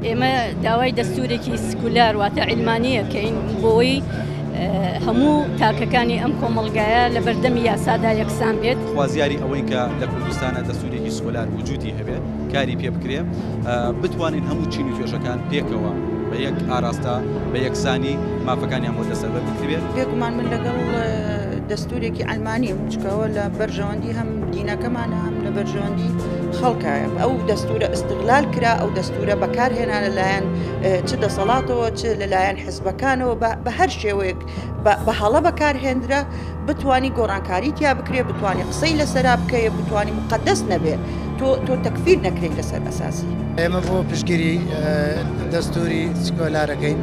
ئێمە داوای دەستوورێکی سکولار واتە عیلمانی ئەکەین بۆی هەموو تاکەکانی ئەم کۆمەڵگایە لە بەردەمی یاسادا یەکسان بێت. خوازیاری ئەوەین کە لە کوردستانا دەستوورێکی سکۆلار وجودی هەبێ، کاری پێ بکرێ، بتوانین هەموو چین و توێژەکان پێکەوە بە یەک ئاراستە بە یەکسانی مافەکانیان بۆ دەستەبەر بکرێت. بێگومان من لەگەڵ دەستوورێکی عەلمانیم، چونکە ئەوە لە بەرژەوەندی هەم دینەکەمانە هەم لە بەرژەوەندی خەڵکە. ئەو دەستوورە ئیستغلال کرا، ئەو دەستوورە بەکارهێنا لەلایەن چ دەسەڵاتەوە چ لەلایەن حزبەکانەوە بە هەر شێوەیەک بە هەڵە بەکارهێنرا، بتوانی گۆڕانکاری تیا بکرێ، بتوانی قسەی لەسەرا بکەی، بتوانی موقەدەس نەبێ، تۆ تۆ تەکفیر نەکرێی لەسەر ئەساسی. ئێمە بۆ پشتگیری دەستوری سکۆلارەکەین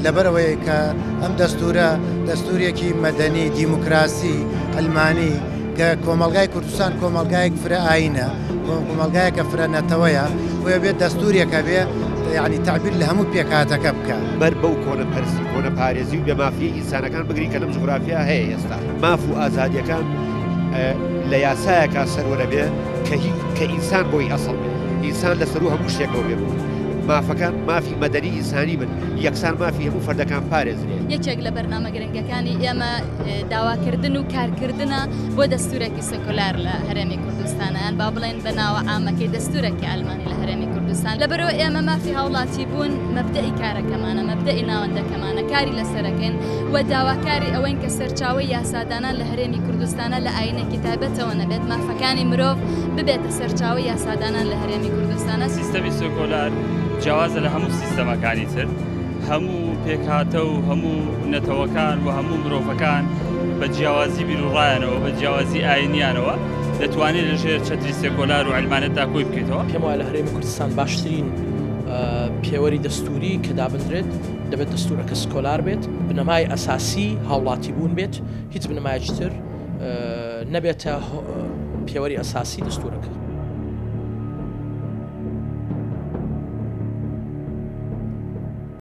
لەبەرئەوەی کە ئەم دەستورە دەستورێکی مەدەنی دیموکراسی عەلمانی کە کۆمەڵگای کوردستان کۆمەڵگایەک فرە ئاینە کۆمەڵگایەکە فرە نەتەوەیە بۆیە بێت دەستورێک هەبێ یعنی تعبیر لە هەموو پێکهاتەکە بکە. بەر بەو کۆنەپەرستی، کۆنەپارێزی و بێمافییەی ئینسانەکان بگرین کە لەم جوغرافیا هەیە ئێستا. ماف و ئازادییەکان لە یاسایەکا سەروەرە بێ کە هی کە ئینسان بۆی ئەسڵ بێ. ئینسان لە سەروو هەموو شتێکەوە بێ. مافەکان مافی مەدەنی ئینسانی بن، یەکسان مافی هەموو فەردەکان پارێزرێ. یەکێک لە بەرنامە گرنگەکانی ئێمە داواکردن و کارکردنە بۆ دەستوورێکی سێکۆلار لە هەرێمی کوردستان، یان با بڵێین بە ناوە عامەکەی دەستوورێکی عەلمانی لە هەرێمی کوردستان. لەبەرئەوە ئێمە مافی هاوڵاتیبوون مەبدەئی کارەکەمانە، مەبدەئی ناوەندەکەمانە، کاری لەسەرەکەین و داواکاری ئەوەین کە سەرچاوەی یاسادانان لە هەرێمی کوردستانە لە ئایینێکی تایبەتەوە نەبێت، مافەکانی مرۆڤ ببێتە سەرچاوەی یاسادانان لە هەرێمی کوردستانە. سیستەمی سێکۆلار جیاوازە لە هەموو سیستەمەکانی تر. هەموو پێکهاتە و هەموو نەتەوەکان و هەموو مرۆڤەکان بە جیاوازی بیروڕایانەوە، بە جیاوازی ئایینیانەوە دەتوانێت لە ژێر چەتری سێکۆلار و عەلمانیەتدا کۆی بکەیتەوە. پێم وایە لە هەرێمی کوردستان باشترین پێوەری دەستووری کە دابنرێت دەبێت دەستوورەکە سکۆلار بێت، بنەمای ئەساسی هاوڵاتیبوون بێت، هیچ بنەمایەکی تر نەبێتە پێوەری ئەساسی دەستوورەکە.